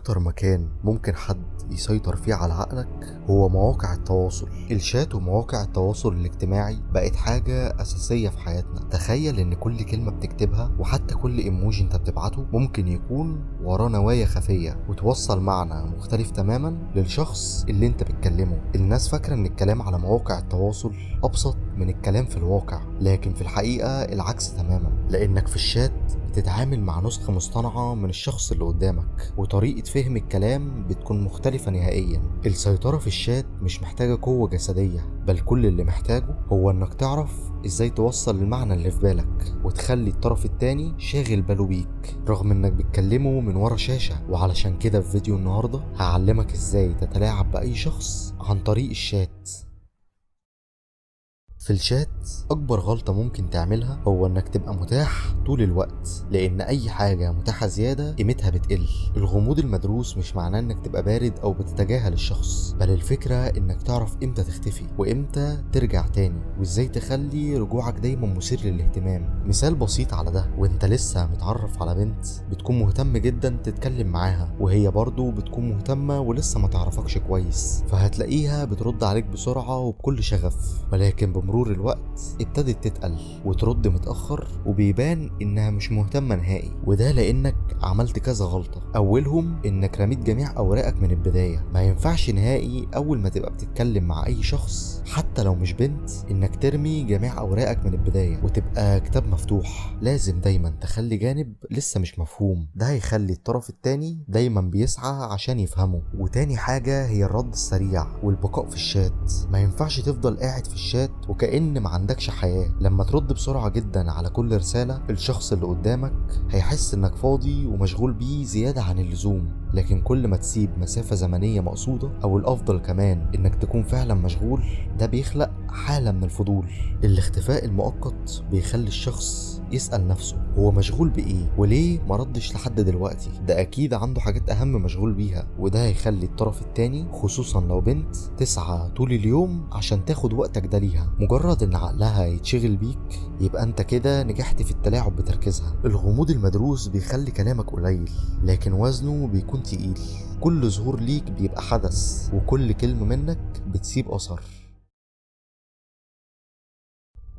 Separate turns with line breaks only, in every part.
أكتر مكان ممكن حد يسيطر فيه على عقلك هو مواقع التواصل. الشات ومواقع التواصل الاجتماعي بقت حاجة أساسية في حياتنا. تخيل إن كل كلمة بتكتبها وحتى كل إيموجي أنت بتبعته ممكن يكون وراه نوايا خفية وتوصل معنى مختلف تماما للشخص اللي أنت بتكلمه. الناس فاكرة إن الكلام على مواقع التواصل أبسط من الكلام في الواقع، لكن في الحقيقة العكس تماما، لأنك في الشات بتتعامل مع نسخة مصطنعة من الشخص اللي قدامك، وطريقة فهم الكلام بتكون مختلفة نهائيا. السيطرة في الشات مش محتاجة قوة جسدية، بل كل اللي محتاجه هو انك تعرف ازاي توصل المعنى اللي في بالك وتخلي الطرف التاني شاغل باله بيك رغم انك بتكلمه من ورا شاشة. وعلشان كده في فيديو النهاردة هعلمك ازاي تتلاعب بأي شخص عن طريق الشات. في الشات أكبر غلطة ممكن تعملها هو إنك تبقى متاح طول الوقت، لأن أي حاجة متاحة زيادة قيمتها بتقل. الغموض المدروس مش معناه إنك تبقى بارد أو بتتجاهل الشخص، بل الفكرة إنك تعرف إمتى تختفي وإمتى ترجع تاني، وإزاي تخلي رجوعك دايما مثير للاهتمام. مثال بسيط على ده، وإنت لسه متعرف على بنت بتكون مهتم جدا تتكلم معاها، وهي برضو بتكون مهتمة ولسه ما تعرفكش كويس، فهتلاقيها بترد عليك بسرعة وبكل شغف، ولكن بمرور الوقت ابتدت تتقل وترد متأخر وبيبان انها مش مهتمة نهائي. وده لانك عملت كذا غلطة، اولهم انك رميت جميع اوراقك من البداية. ما ينفعش نهائي اول ما تبقى بتتكلم مع اي شخص حتى لو مش بنت انك ترمي جميع اوراقك من البداية وتبقى كتاب مفتوح. لازم دايما تخلي جانب لسه مش مفهوم، ده هيخلي الطرف التاني دايما بيسعى عشان يفهمه. وتاني حاجة هي الرد السريع والبقاء في الشات. ما ينفعش تفضل قاعد في الشات وكأن ما عندكش حياة. لما ترد بسرعة جدا على كل رسالة، الشخص اللي قدامك هيحس انك فاضي ومشغول بيه زيادة عن اللزوم. لكن كل ما تسيب مسافة زمنية مقصودة، او الافضل كمان انك تكون فعلا مشغول، ده بيخلق حالة من الفضول. الاختفاء المؤقت بيخلي الشخص يسأل نفسه هو مشغول بإيه وليه ما ردش لحد دلوقتي، ده أكيد عنده حاجات أهم مشغول بيها. وده هيخلي الطرف التاني خصوصا لو بنت تسعى طول اليوم عشان تاخد وقتك ده ليها. مجرد ان عقلها يتشغل بيك يبقى انت كده نجحت في التلاعب بتركيزها. الغموض المدروس بيخلي كلامك قليل لكن وزنه بيكون تقيل. كل ظهور ليك بيبقى حدث، وكل كلمة منك بتسيب أثر.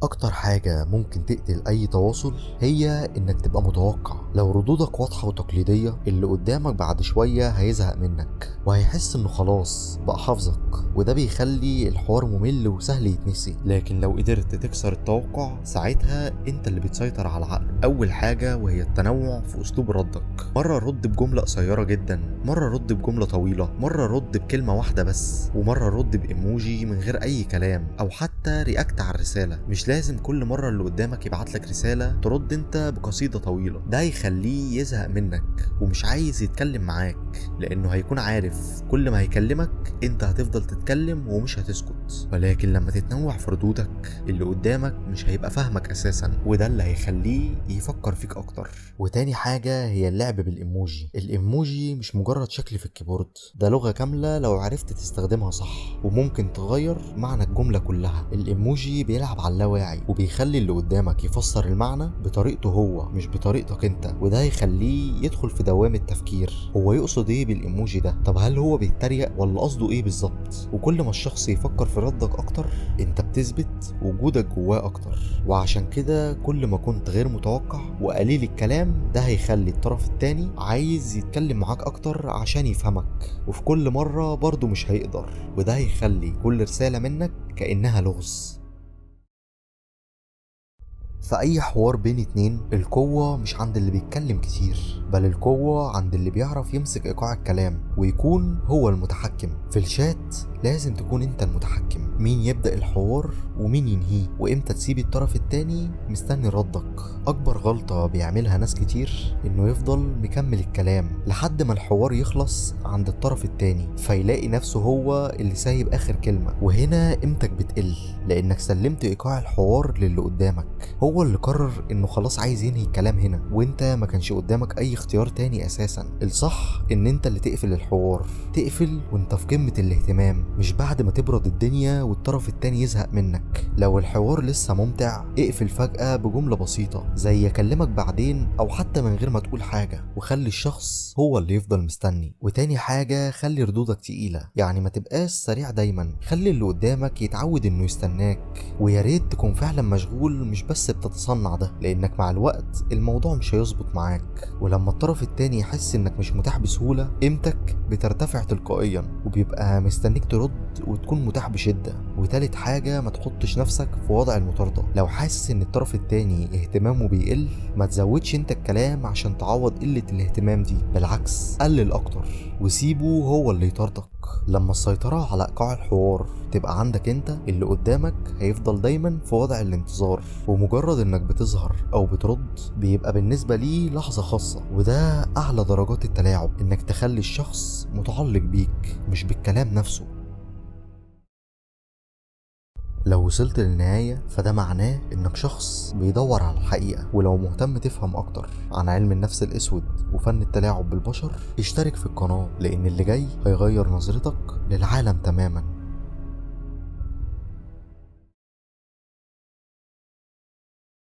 أكتر حاجة ممكن تقتل أي تواصل هي إنك تبقى متوقع. لو ردودك واضحة وتقليدية، اللي قدامك بعد شوية هيزهق منك وهيحس إنه خلاص بقى حافظك، وده بيخلي الحوار ممل وسهل يتنسي. لكن لو قدرت تكسر التوقع ساعتها أنت اللي بتسيطر على العقل. أول حاجة وهي التنوع في أسلوب ردك. مرة رد بجملة قصيرة جدا، مرة رد بجملة طويلة، مرة رد بكلمة واحدة بس، ومرة رد بإيموجي من غير أي كلام أو حتى react على الرسالة. مش لازم كل مرة اللي قدامك يبعتلك رسالة ترد انت بقصيدة طويلة، ده هيخليه يزهق منك ومش عايز يتكلم معاك، لانه هيكون عارف كل ما هيكلمك انت هتفضل تتكلم ومش هتسكت. ولكن لما تتنوع في ردودك اللي قدامك مش هيبقى فاهمك اساسا، وده اللي هيخليه يفكر فيك اكتر. وتاني حاجة هي اللعب بالايموجي. الايموجي مش مجرد شكل في ال keyboard، ده لغة كاملة لو عرفت تستخدمها صح، وممكن تغير معنى الجملة كلها. الايموجي بيلعب على اللاواعي وبيخلي اللي قدامك يفسر المعنى بطريقته هو مش بطريقتك انت، وده هيخليه يدخل في دوامة تفكير هو يقصد ايه بالايموجي ده، طب هل هو بيتريق ولا قصده ايه بالظبط. وكل ما الشخص يفكر في ردك اكتر انت بتثبت وجودك جواه اكتر. وعشان كده كل ما كنت غير متوقع وقليل الكلام ده هيخلي الطرف التاني عايز يتكلم معاك اكتر عشان يفهمك، وفي كل مرة برضه مش هيقدر، وده هيخلي كل رسالة منك كأنها لغز. في أي حوار بين اتنين القوة مش عند اللي بيتكلم كتير، بل القوة عند اللي بيعرف يمسك إيقاع الكلام ويكون هو المتحكم. في الشات لازم تكون انت المتحكم، مين يبدأ الحوار ومين ينهيه، وامتى تسيب الطرف التاني مستني ردك. أكبر غلطة بيعملها ناس كتير إنه يفضل مكمل الكلام لحد ما الحوار يخلص عند الطرف التاني، فيلاقي نفسه هو اللي سايب آخر كلمة، وهنا قيمتك بتقل لأنك سلمت إيقاع الحوار للي قدامك. هو هو اللي قرر انه خلاص عايز ينهي الكلام هنا، وانت ما كانش قدامك اي اختيار تاني اساسا. الصح ان انت اللي تقفل الحوار، تقفل وانت في قمة الاهتمام، مش بعد ما تبرد الدنيا والطرف التاني يزهق منك. لو الحوار لسه ممتع اقفل فجأة بجملة بسيطة زي اكلمك بعدين، او حتى من غير ما تقول حاجة، وخلي الشخص هو اللي يفضل مستني. وتاني حاجة، خلي ردودك تقيلة، يعني ما تبقاش سريع دايما، خلي اللي قدامك يتعود انه يستناك، ويا ريت تكون فعلا مشغول مش بس بتتصنع ده، لانك مع الوقت الموضوع مش هيظبط معاك. ولما الطرف التاني يحس انك مش متاح بسهولة، قيمتك بترتفع تلقائيا وبيبقى مستنيك ترد وتكون متاح بشدة. وتالت حاجة، ما تحطش نفسك في وضع المطاردة. لو حاسس ان الطرف التاني اهتمامه بيقل، ما تزودش انت الكلام عشان تعوض قلة الاهتمام دي، بالعكس قلل اكتر وسيبه هو اللي يطاردك. لما السيطرة على ايقاع الحوار تبقى عندك انت، اللي قدامك هيفضل دايما في وضع الانتظار، ومجرد انك بتظهر او بترد بيبقى بالنسبة ليه لحظة خاصة. وده اعلى درجات التلاعب، انك تخلي الشخص متعلق بيك مش بالكلام نفسه. لو وصلت للنهاية فده معناه انك شخص بيدور على الحقيقة، ولو مهتم تفهم اكتر عن علم النفس الاسود وفن التلاعب بالبشر اشترك في القناة، لان اللي جاي هيغير نظرتك للعالم تماما.